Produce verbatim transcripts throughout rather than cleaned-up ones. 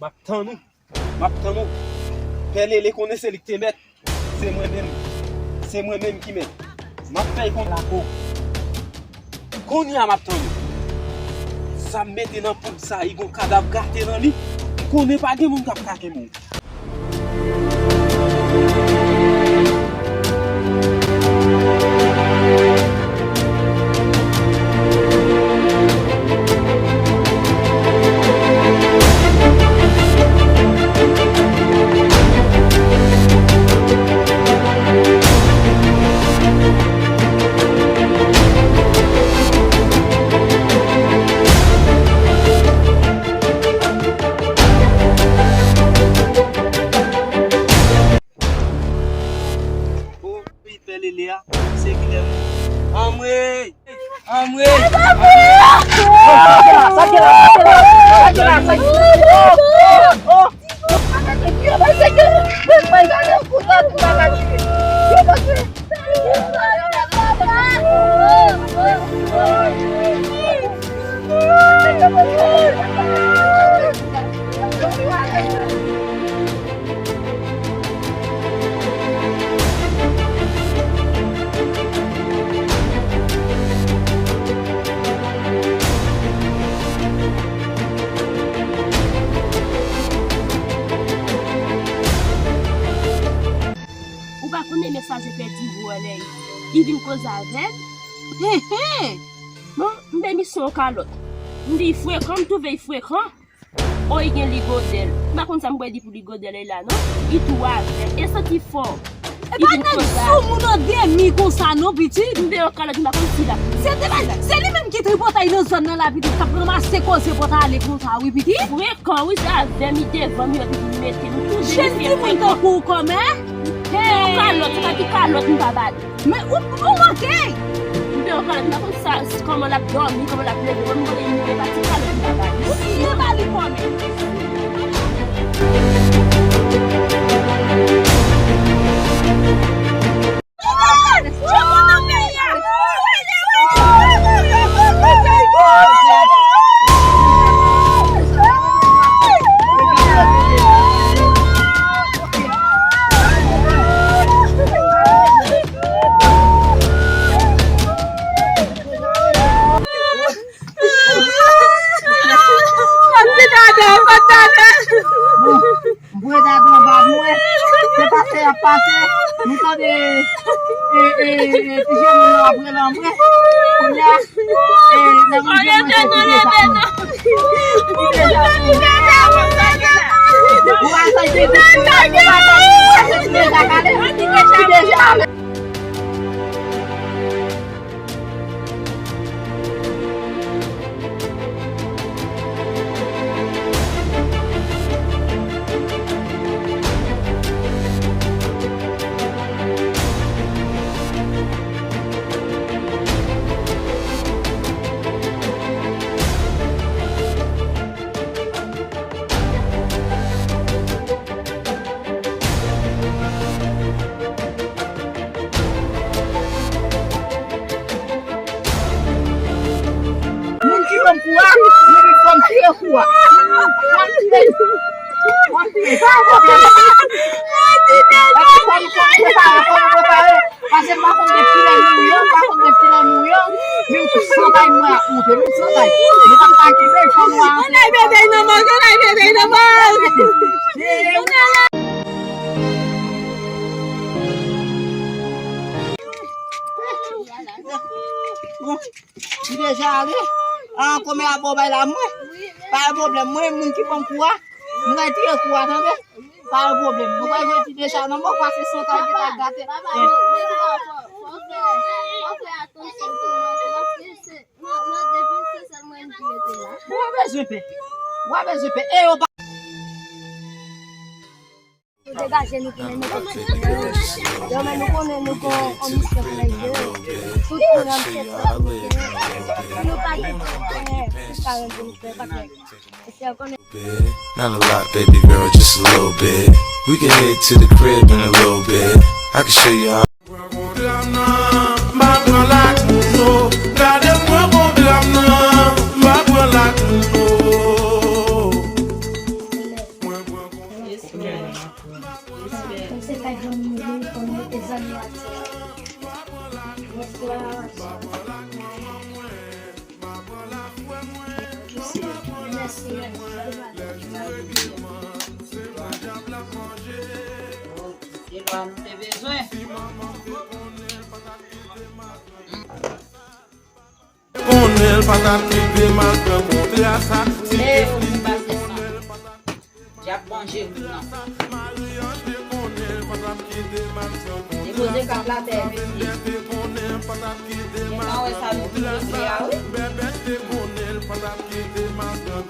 M ap tann ou. M ap tann ou. Pè Lele konnen se li k te mèt. Se mwen menm. Se mwen menm ki mèt. M ap fè l konn lakou. Kounye a m ap tann ou. Sa m mete nan poud sa, li gon kadav gate nan li. M konnen pa gen moun k ap ka kenbe w. Wi, pè Lele a, se kilè menm? Anmwey! Anmwey! Ou pa konnen mesaje pèdi vòlè, li vin koze avè m. Hen, hen. Bon, m te misyon yon kalòt. M di frekan, m twouve l frekan. O, li gen ligodèl. M pa konn sa m pral di pou ligodèl la non. Li tou avè m. E santi fò. E pa gen sou moun an demi konsa non, pitit. M te yon kalòt, m pa konn si l ap. Se te bay, se li menm ki tripotay nan zòn nan la, pitit, k ap ranmase koze pou ta ale konsa, wi, pitit. Frekan, wi, se avè m, li devan m, li ap vin mete m. Tou de li frekan. Jèn timoun tankou w kòmè. M te yon kalòt, se pa ti kalòt m pa ba li. Men ou, ou manke! M te yon kalòt, m pa konn sa, kòman l ap dòmi, kòman l ap leve, mwen m konnen li, e pa ti kalòt m pa ba li. Ou siye ba li kòmè. Bon, m voye dada anba mwen. Se pase y ap pase. Nou tande, e, e, e, ti jèn moun nan ap rele anmwe. Kounye a, e, lè moun jwenn mwen se ti deja. Ti deja. Ou pa sa ki ti deja kale. Ti deja ale. Moun ki ban m kou a, li di fò m tire kou a. Fò m tire. Fò m tire. Fò m tire. Fò m prepare. Paske m pa konn de kilè nou ye, m pa konn de kilè nou ye. Menm santay mwen ap monte, menm santay. Nou pa ta kite fò nou a. Ann al mete nan mòg, ann al mete nan mòg. Bon, li deja ale. Ah, kòmè a ba w bay la mwen. Pa gen pwoblèm, mwen moun ki ban m kou a. Mwen tire kou a, tande. Pa gen pwoblèm. Nou pral jwe ti deja nan mò, paske santay ki ta gate. Papa, men, men, papa, fò, fò fè, fò fè atansyon pou mwen, paske se, mwen, mwen, depi se sèl mwen ki rete la. Ou pa bezwen pè. Ou pa bezwen pè. E yo pa. Nou degaje, nou tounen, nou konn. Yo, men nou konnen nou gon yon misyon pou nou jwe. Tout moun ap fè sa. Nou pa gen, eh, pou sa rann nou fè, pa fè. Bit. Not a lot, baby girl, just a little bit. We can head to the crib in a little bit. I can show you how. Pran pwogram nan, m pa pran lak moun, no. Gade m pran pwogram nan, m pa pran lak moun, no. Fè granmoun nou, fò nou mete zanmi atè. Bonswa. Se lwa nou te bezwen. Konnen l pa t ap kite m al pran kontra sa. Si Keflin te konnen l pa t ap kite m al pran kontra sa. Dyab manje moun nan. Depoze kat la atè, mesye. Gentan wè sa nou vin regle a, wi.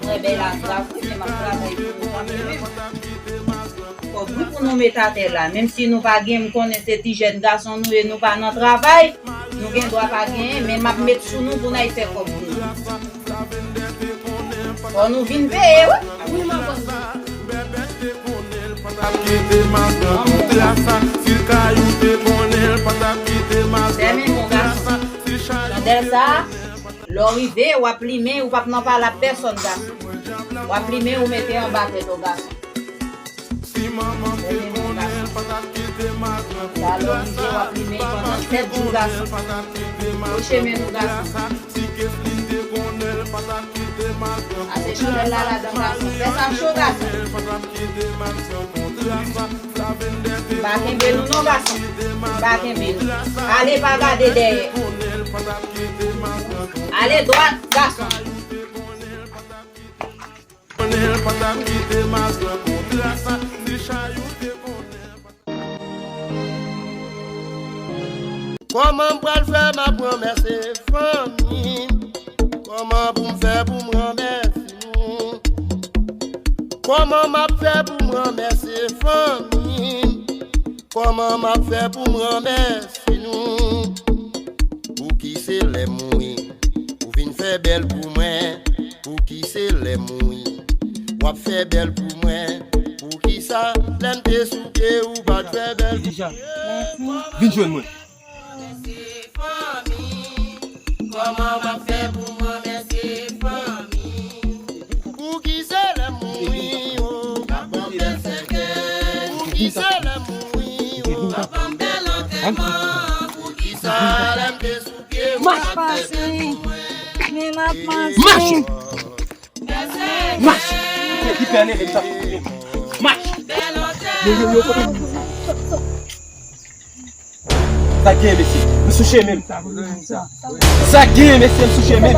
Mwen bèl a grav, wi, men m ap travay pou nou kanmenm. Kòb wi pou nou met atè la. Menm si nou pa gen, m konnen se ti jèn gason nou ye, nou pa nan travay, nou gen dwa pa genyen, men m ap met sou nou pou n al fè kòb pou nou. Fò nou vin peye, wi. Wi, manman. Fèmen non, gason. Chandèl sa, lè w rive, w ap limen, ou p ap nan pale ak pèsòn, gason. W ap limen, ou mete anba tèt ou, gason. Fèmen non, gason. Sa, lè w rive, w ap limen pandan sèt jou, gason. Kouche men nou, gason. Pase chandèl la ladan, gason. Fè sa cho, gason. M pa kenbe nou non, gason. M pa kenbe nou. Ale, pa gade dèyè. Ale dwat, gason. Kòman m pral fè m ap ranmèsye fanmi m? Kòman pou m fè pou m ranmèsye nou? Kòman m ap fè pou m ranmèsye fanmi m? Kòman m ap fè pou m ranmèsye nou? Pouki se lè m mouri ou vin fè bèl pou mwen? Pouki se lè m mouri w ap fè bèl pou mwen? Poukisa lè m te sou pye ou pa t fè bèl pou mwen? Vin jwenn mwen. Kòman w ap fè pou m ranmèsye fanmi? Pouki se lè m mouri w ap ban m bèl sèkèy? Pouki se lè m mouri w ap ban m bèl antèman? Poukisa lè m te sou pye w ap fè bèl pou mwen? Men m ap mache. Mache! Mache! Ki pè nene sa pou mwen. Mache! Yo, yo, yo, kote? Sa gen, mesye? Nou sou chemen m. Sa gen, mesye, m sou chemen m.